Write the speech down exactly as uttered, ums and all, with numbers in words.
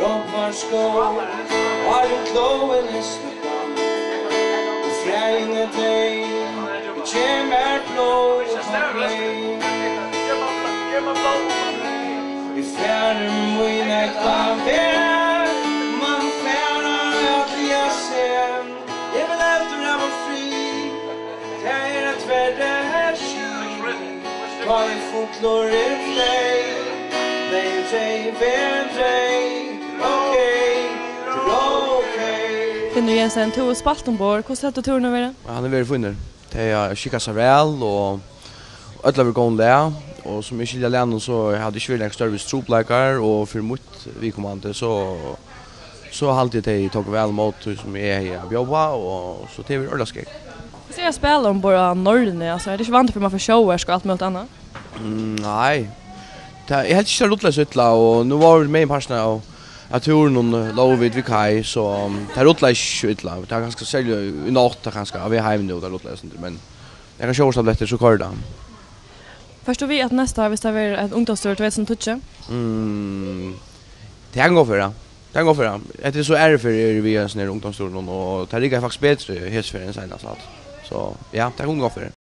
Okkar skóg, áðrenn klóin er sløknað, og fræini deyð, og kemur blóð og bleyð. Eg fari mín egna veg, man fara at liga seg. Eg vil heldur hava frið, tað er eitt verri skil. Tá ið fuglur er fleyg, fleyg, fleyg, fleyg, fleyg, ok, ok. Finnur Jensen, tú hevur spælt umborð. Hvussu heldur túrurin at vera? Ja, hann hevur verið fínur. Tey hava skikkað seg væl, og øll hava verið í góðum lag, og sum eg skilji á lagnum, so hevur tað ikki verið nakrir størri trupulleikar, og fyri mítt viðkomandi, so, so haldi eg, tey tóku væl ímóti tí, sum eg hevði at bjóða, og so tað hevur verið ordiliga skjótt. Hvussu er at spæla umborð á Norrønu? Altso, er tað ikki vandi fyri, man fær sjóverk og alt møguligt annað? Mm, nei. Tað, eg helt ikki, tað rullaði so illa, og nú vóru vit meginpartin av, av túrinum, eh, lógu vit við kai, so, um, tað rullaði ikki so illa. Tað var kanska serliga í nátt, tað kanska, á veg heim nú, tað rullaði eitt sindur, men nakrar sjóvartablettir, so koyrir tað. Fert tú við aftur næsta ár, viss tað verður ein ungdómstúrur tvey túsund og tíggju? Mm, tað kann gott vera. Tað kann gott vera. Hetta er so aðru ferð, eg eri við á hesum her ungdómstúrinum, og tað riggar faktiskt betri hesa ferðina enn seinast, alt. So, ja, tað kann gott vera.